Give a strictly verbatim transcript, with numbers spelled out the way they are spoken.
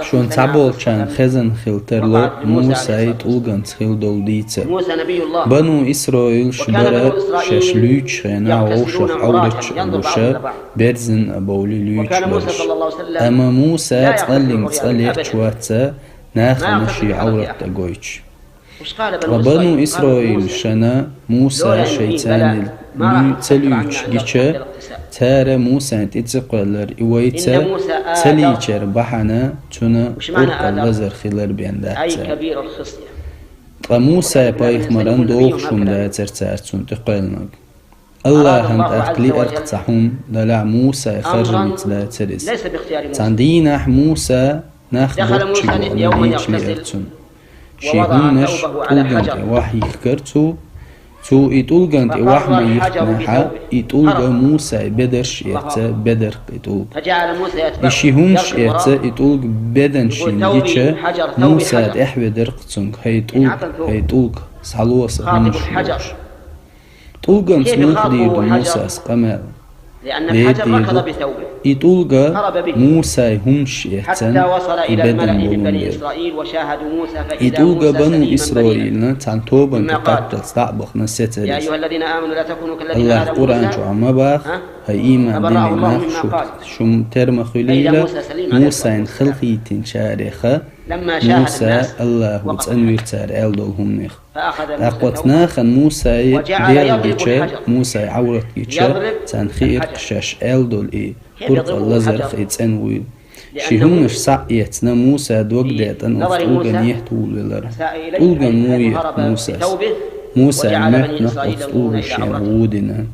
Шун цхьаболчарна хезна хила тарлу Мусай тӀулганца хила долу дийцар. Бану Исраилаш бара шаьш луьйчу хенахь вовшах Ӏовраташ а луш, берзина а бовлий луьйчу бараш. Амма Муса цкъаллинг цкъа лерча вац нахана шен Ӏоврат а гойтуш. Ткъа Бану Исраилашна Муса шайца луьй ца луьйчу гича, цара Мусана тӀе ца кхоьллира и вайца ца лийчар бахьана цунна къуркъа лазар хилар бен дац цара. Ткъа Муса-пайхамаран дохуш хӀума дацара цара цунна тӀе кхоьллинарг. Аллахьан тӀаккха лиарх цхьа хӀума, делахь Мусай харжа виц дацара иза. Цхьана дийнахь Муса нах боцчу вахана лийча лиара цунна. Шен хӀуманаш тӀулган тӀе вахьа йихкира цо. Цо и тӀулган тӀе вахьа ма йихкинехь, и тӀулга Мусай бедарш эца, бедарх и тӀулг. И шен хӀуманаш эца, и тӀулг беданшна гича, Муса тӀаьхьаведира-кх цуьнга: «ХӀай тӀулг, хӀай тӀулг, схьало сан хӀуманаш», – бохуш. ТӀулганца муха дийр ду Мусас къамел? Дера дийр ду, и тӀулга Мусай хӀуманаш эцна, и бедан болун дела. И тӀулга Бану Исраилна цхьана тобанна тӀе кхаччалц дӀа а бахана сецара иза. Аллахьа Къуръан чохь ма боху: «ХӀай ийман диллина нах, шу, шу тера ма хуьлийла Мусайна халахетинчарех, Муса Аллахьо цӀанвира цара аьлла долу хӀуманех». ТӀаккха оцу нахана Мусай дегӀ гича, Мусай Ӏаврат гича, царна хиира шаьш аьлла долу и къуркъа лазарх и цӀена вуйла. Шен хӀуманаш схьа а эцна, Муса дог деттина оцу тӀулган етта вулавелира. ТӀулган муха етта Мусас? Мусай моьттина оцу тӀулган шена вудина.